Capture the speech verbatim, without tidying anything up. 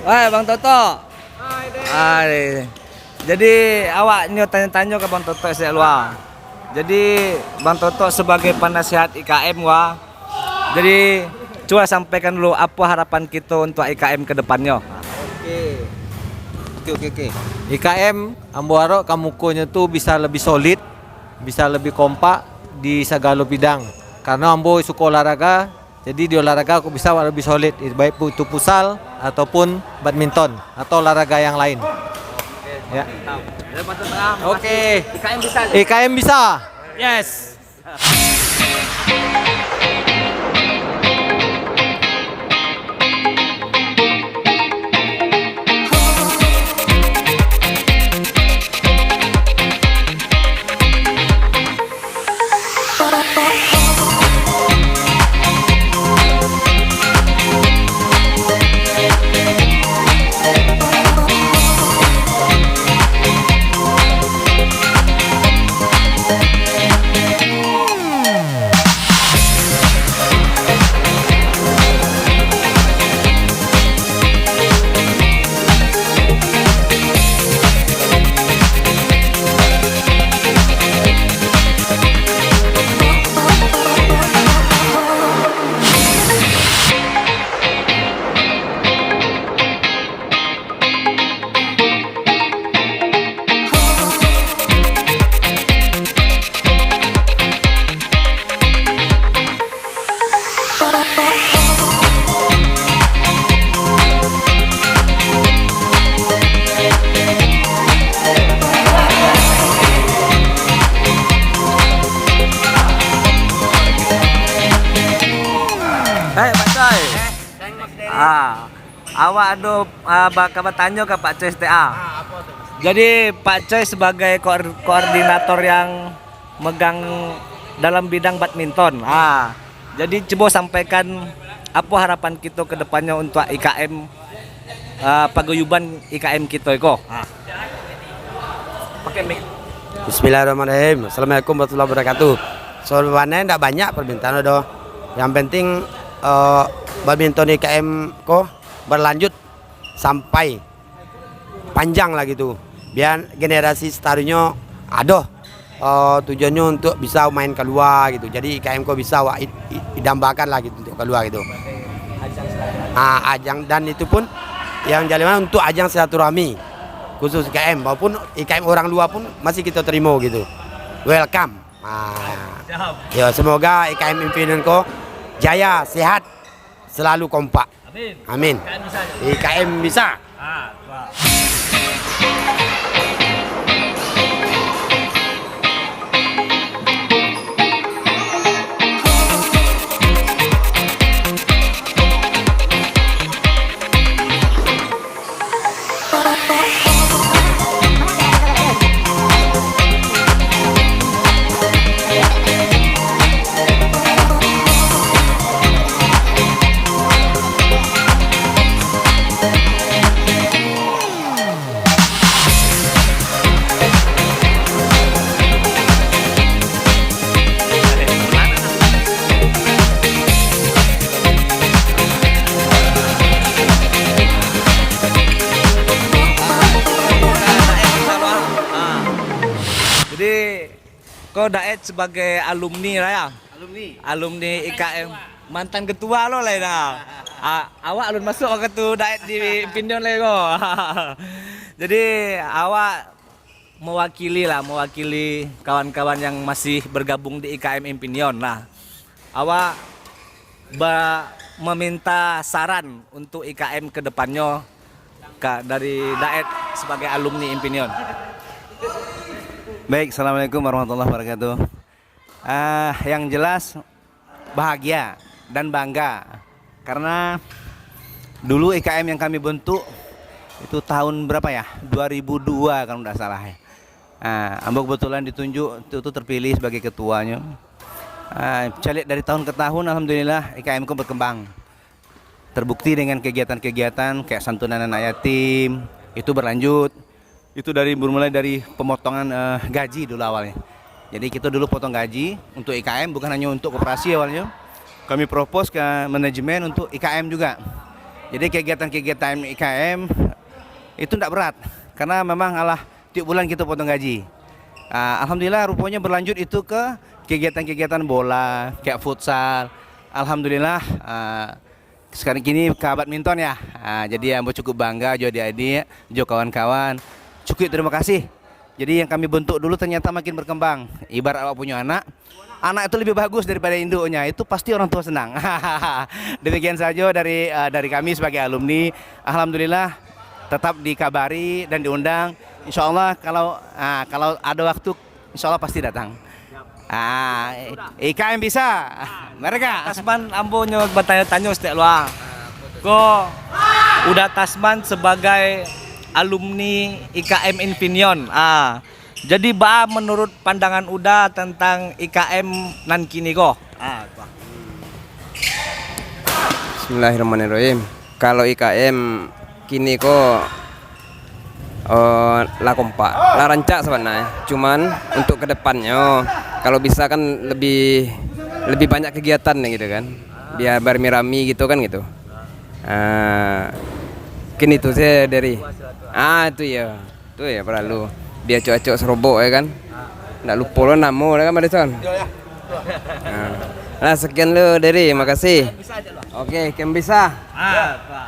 Wah, Bang Toto. Hai. Jadi, awak nyo tanyo-tanyo ka Bang Toto siak lua. Jadi, Bang Toto sabagai panasihat I K M, wah. Jadi, cubo sampaikan dulu, apo harapan kito untuak I K M ka depannyo? Oke. Oke, oke, oke. I K M, ambo harap kamukonyo tu bisa lebih solid, bisa lebih kompak di sagalo bidang. Karano ambo suko olahraga, jadi di olahraga kok bisa awak lebih solid, baik pu-, itu futsal ataupun badminton atau olahraga yang lain. Ya. Oke. I K M bisa. I K M bisa. Yes. Eh, Pak Coy. Ah, awak ado, ah, ba-, ka batanyo ka Pak Coy S T A. Jadi, Pak Coy sebagai koor-, koordinator yang megang dalam bidang badminton. Ah, jadi cubo sampaikan apo harapan kito ke depannyo untuak I K M, ah, paguyuban I K M kito iko. Ah. Pakai mic. Bismillahirrahmanirrahim. Assalamualaikum warahmatullahi wabarakatuh. Sabananyo ndak banyak permintaan doh. Yang penting, eh, badminton I K M ko berlanjut sampai panjang lah gitu. Biar generasi satarunnyo ado, eh, tujuannyo untuk bisa main kalua gitu. Jadi I K M ko bisa awak id-, id-, idambakan lah gitu untuk kalua gitu. Ah, ajang dan itu pun yang jalima untuk ajang silaturahmi khusus I K M, maupun I K M orang luar pun masih kita terima gitu. Welcome. Ah, ya, semoga I K M Infinity ko jaya, sehat, selalu kompak. Amin. Amin. I K M bisa. I K M bisa. Ah, wah. Jadi, ko Daet sebagai alumni lah ya? Alumni. Alumni I K M. Mantan ketua lo lah dah. Ah, awak alun masuk waktu Daet di Infinity ko. Jadi, awak mewakili lah, mewakili kawan-kawan yang masih bergabung di I K M Infinity lah. Awak ba-, meminta saran untuk I K M ke depannyo, ka, dari Daet sebagai alumni Infinity. Baik, assalamualaikum warahmatullahi wabarakatuh. Ah, yang jelas bahagia dan bangga karena dulu I K M yang kami bentuk itu tahun berapa ya? Dua ribu dua kalau tidak salah ya. Ah, ambo kebetulan ditunjuk tu, tu terpilih sebagai ketuanya. Ah, caliak dari tahun ke tahun, alhamdulillah I K M ko berkembang. Terbukti dengan kegiatan-kegiatan kayak santunan anak yatim, itu berlanjut. Itu dari, bermulai dari pemotongan, eh, gaji dulu awalnya. Jadi kita dulu potong gaji untuk I K M, bukan hanya untuk koperasi awalnya. Kami propose ke manajemen untuk I K M juga. Jadi kegiatan-kegiatan I K M itu ndak berat, karena memang alah tiap bulan kita potong gaji. Ah, alhamdulillah, rupanya berlanjut itu ke kegiatan-kegiatan bola, kayak futsal. Alhamdulillah, ah, sekarang kini ka badminton ya. Ah, jadi ambo cukup bangga jo adik-adik, jo kawan-kawan. Cukup terima kasih. Jadi yang kami bentuk dulu ternyata makin berkembang. Ibarat awak punya anak, anak itu lebih bagus daripada induknya, itu pasti orang tua senang. Demikian saja dari, eh, dari kami sebagai alumni. Alhamdulillah, tetap dikabari dan diundang. Insya Allah kalau, ah, kalau ada waktu, insya Allah pasti datang. Ah, I K M bisa. Mereka. Tasman ambo nyo batanyo-tanyo stek lua. Ko Uda Tasman sebagai alumni I K M Infinity. Ah, jadi baa menurut pandangan Uda tentang I K M nan kini ko? Ah, tu. Bismillahirrahmanirrahim. Kalau I K M kini ko, eh, lah kompak, lah rancak sabananyo. Cuman untuk ke depannyo, kalau bisa kan lebih, lebih banyak kegiatan gitu kan. Biar berami-rami gitu kan gitu. Ah, kini tu saya dari. Ah, itu ya. Tu ya perlu. Biar acok-acok serobok ya kan. Ndak lupo lo namo dah kan, Madison? Ah. Lah, sekian lo dari, makasih. Oke, kembisa. Ah, Pak.